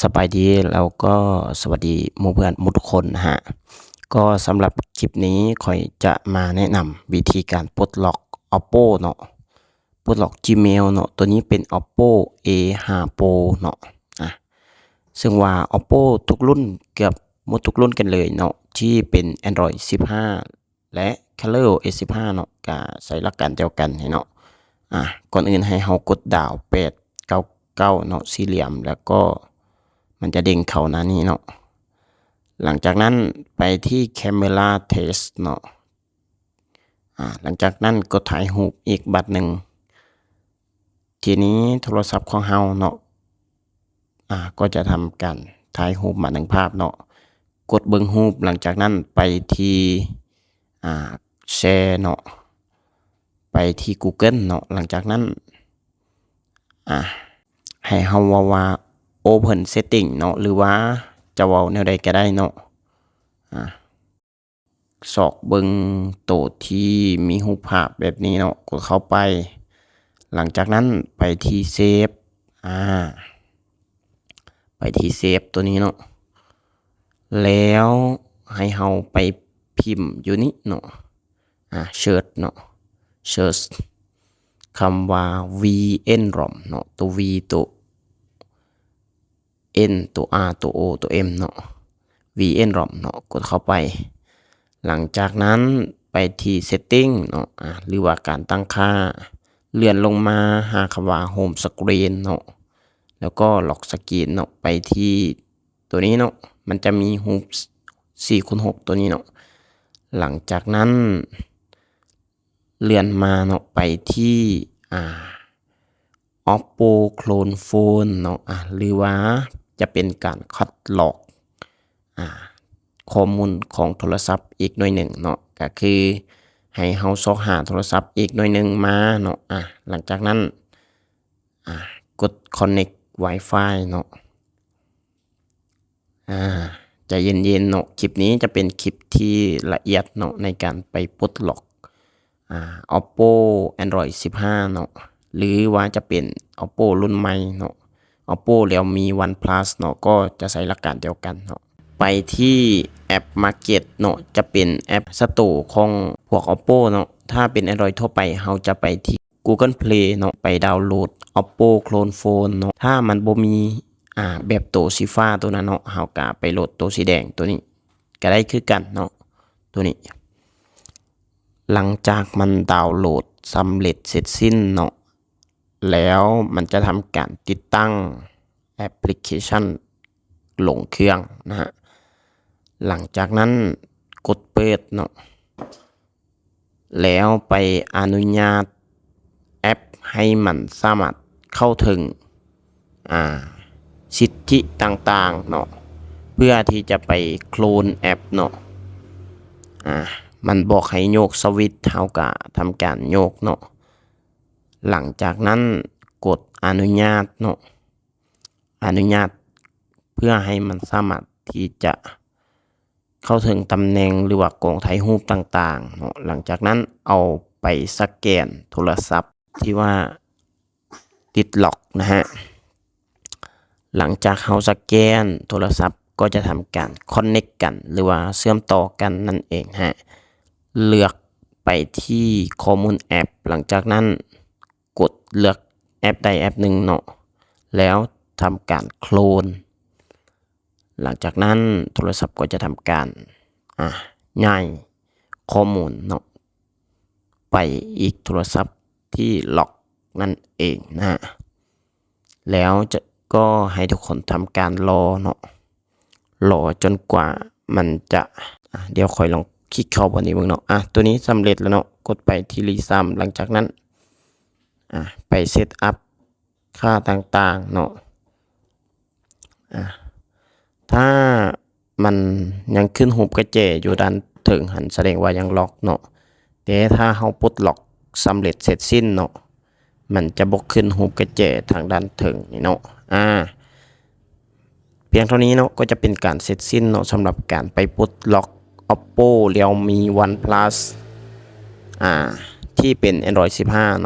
ສະບາຍດີ ແລ້ວກໍສະຫວັດດີໝູ່ເພື່ອນໝູ່ທຸກຄົນນະຮະ. ກໍສຳລັບຄລິບນີ້ ຂ້ອຍຈະມາແນະນຳວິທີການປົດລັອກ Oppo ເນາະ, ປົດລັອກ Gmail ເນາະ. ຕົວນີ້ເປັນ Oppo A ຫ້າ Pro ເນາະ. ອາ ເຊິ່ງວ່າ Oppo ທຸກລຸ້ນ ເກືອບໝົດທຸກລຸ້ນກັນເລີຍເນາະ ທີ່ເປັນ Android ສິບຫ້າ ແລະ Color ເອສ ສິບຫ້າ ເນາະ ກະໃຊ້ຫຼັກການດຽວກັນນີ້ເນາະ. ອາ ກ່ອນອື່ນໃຫ້ເຮົາກົດດາວ ແປດເກົ້າເກົ້າ ເນາະ ສີ່ຫຼ່ຽມ ແລ້ວກໍມັນຈະເດັ້ງເຂົ້າໜ້ານີ້ເນາະ. ຫຼັງຈາກນັ້ນໄປທີ່ Camera Test ເນາະ. ອາ ຫຼັງຈາກນັ້ນກົດຖ່າຍຮູບອີກບາດໜຶ່ງ. ທີນີ້ໂທລະສັບຂອງເຮົາເນາະ ອາ ກໍຈະທຳການຖ່າຍຮູບມາໜຶ່ງພາບເນາະ. ກົດເບິ່ງຮູບ, ຫຼັງຈາກນັ້ນໄປທີ່ ອາ ແຊເນາະ, ໄປທີ່ Google ເນາະ. ຫຼັງຈາກນັ້ນ ອາ ໃຫ້ເຮົາເວົ້າວ່າ Open Setting ເນາະ ຫຼືວ່າຈະເວົ້າແນວໃດກໍໄດ້ເນາະ. ອາ ຊອກເບິ່ງໂຕທີ່ມີຮູບພາບແບບນີ້ເນາະ, ກົດເຂົ້າໄປ. ຫຼັງຈາກນັ້ນໄປທີ່ Save ອາ ໄປທີ່ Save ຕົວນີ້ເນາະ, ແລ້ວໃຫ້ເຮົາໄປພິມຢູ່ນີ້ເນາະ, ອາ Search ເນາະ, Search ຄຳວ່າ VNROM ເນາະ, ຕົວ V ຕົວ N ຕົວ R ຕົວ O ຕົວ M ເນາະ, VNROM ເນາະ, ກົດເຂົ້າໄປ. ຫຼັງຈາກນັ້ນໄປທີ່ Setting ເນາະ ອາ ຫຼືວ່າການຕັ້ງຄ່າ, ເລື່ອນລົງມາຫາຄຳວ່າ Home Screen ເນາະ ແລ້ວກໍ Lock Screen ເນາະ, ໄປທີ່ຕົວນີ້ເນາະ, ມັນຈະມີຮູບ ສີ່ ຄູນ ຫົກ ຕົວນີ້ເນາະ. ຫຼັງຈາກນັ້ນເລື່ອນມາເນາະ ໄປທີ່ ອາ Oppo Clone Phone ເນາະ ອາ ຫຼືວ່າຈະເປັນການຄັດລອກ ອາ ຂໍ້ມູນຂອງໂທລະສັບອີກໜ່ວຍໜຶ່ງເນາະ, ກໍຄືໃຫ້ເຮົາຊອກຫາໂທລະສັບອີກໜ່ວຍໜຶ່ງມາເນາະ. ອາ ຫຼັງຈາກນັ້ນ ອາ ກົດ Connect Wi-Fi ເນາະ. ອາ ໃຈເຢັນໆເນາະ, ຄລິບນີ້ຈະເປັນຄລິບທີ່ລະອຽດເນາະ ໃນການໄປປົດລັອກ ອາ Oppo Android ສິບຫ້າ ເນາະ ຫຼືວ່າຈະເປັນ Oppo ລຸ້ນໃໝ່ເນາະ, Oppo Realme OnePlus ເນາະ, ກໍຈະໃຊ້ຫຼັກການດຽວກັນເນາະ. ໄປທີ່ App Market ເນາະ, ຈະເປັນ App Store ຂອງພວກ Oppo ເນາະ. ຖ້າເປັນ Android ທົ່ວໄປ ເຮົາຈະໄປທີ່ Google Play ເນາະ, ໄປດາວໂຫຼດ Oppo Clone Phone ເນາະ. ຖ້າມັນບໍ່ມີ ອາ ແບບໂຕສີຟ້າໂຕນັ້ນເນາະ, ເຮົາກະໄປໂຫຼດໂຕສີແດງໂຕນີ້ກະໄດ້ຄືກັນເນາະ, ໂຕນີ້. ຫຼັງຈາກມັນດາວໂຫຼດສຳເລັດເສັດສິ້ນເນາະ, ແລ້ວມັນຈະທຳການຕິດຕັ້ງແອັບພລິເຄຊັນລົງເຄື່ອງນະຮະ. ຫຼັງຈາກນັ້ນກົດເປີດເນາະ. ແລ້ວໄປອະນຸຍາດແອັບໃຫ້ມັນສາມາດເຂົ້າເຖິງ ອາ ສິດທິຕ່າງໆເນາະ, ເພື່ອທີ່ຈະໄປໂຄລນແອັບເນາະ. ອາ ມັນບອກໃຫ້ໂຍກສະວິດ, ເຮົາກະທຳການໂຍກເນາະ. ຫຼັງຈາກນັ້ນກົດອະນຸຍາດເນາະ, ອະນຸຍາດເພື່ອໃຫ້ມັນສາມາດທີ່ຈະ ເຂົ້າເຖິງຕຳແໜ່ງ ຫຼືວ່າກອງຖ່າຍຮູບຕ່າງໆເນາະ. ຫຼັງຈາກນັ້ນເອົາໄປສະແກນໂທລະສັບທີ່ວ່າຕິດລັອກນະຮະ. ຫຼັງຈາກເຮົາສະແກນໂທລະສັບ ກໍຈະທຳການຄອນເນັກກັນ ຫຼືວ່າເຊື່ອມຕໍ່ກັນນັ້ນເອງນະຮະ. ເລືອກໄປທີ່ຂໍ້ມູນແອັບ, ຫຼັງຈາກນັ້ນກົດເລືອກແອັບໃດແອັບໜຶ່ງເນາະ, ແລ້ວທຳການໂຄລນ. ຫຼັງຈາກນັ້ນໂທລະສັບກໍຈະທຳການ ອາ ຍ້າຍຂໍ້ມູນເນາະ ໄປອີກໂທລະສັບທີ່ລັອກນັ້ນເອງນະ. ແລ້ວຈະ ກໍໃຫ້ທຸກຄົນທຳການລໍເນາະ, ລໍຈົນກວ່າມັນຈະ ອາ ດຽວຂ້ອຍລອງຄລິກເຂົ້າບ່ອນນີ້ເບິ່ງເນາະ. ອາ ຕົວນີ້ສຳເລັດແລ້ວເນາະ, ກົດໄປທີ່ຣີຊາມ. ຫຼັງຈາກນັ້ນ ອາ ໄປເຊັດອັບ ຄ່າຕ່າງໆເນາະ. ອາ ຖ້າມັນຍັງຂຶ້ນຮູບກະແຈຢູ່ດ້ານເທິງຫັ້ນ ສະແດງວ່າຍັງລັອກເນາະ, ແຕ່ຖ້າເຮົາປົດລັອກສຳເລັດເສັດສິ້ນເນາະ, ມັນຈະບໍ່ຂຶ້ນຮູບກະແຈທາງດ້ານເທິງນີ້ເນາະ. ອາ ພຽງເທົ່ານີ້ເນາະ ກໍຈະເປັນການເສັດສິ້ນເນາະ ສຳລັບການໄປປົດລັອກ Oppo Realme OnePlus ອາ ທີ່ເປັນ Android ສິບຫ້າເນາະ.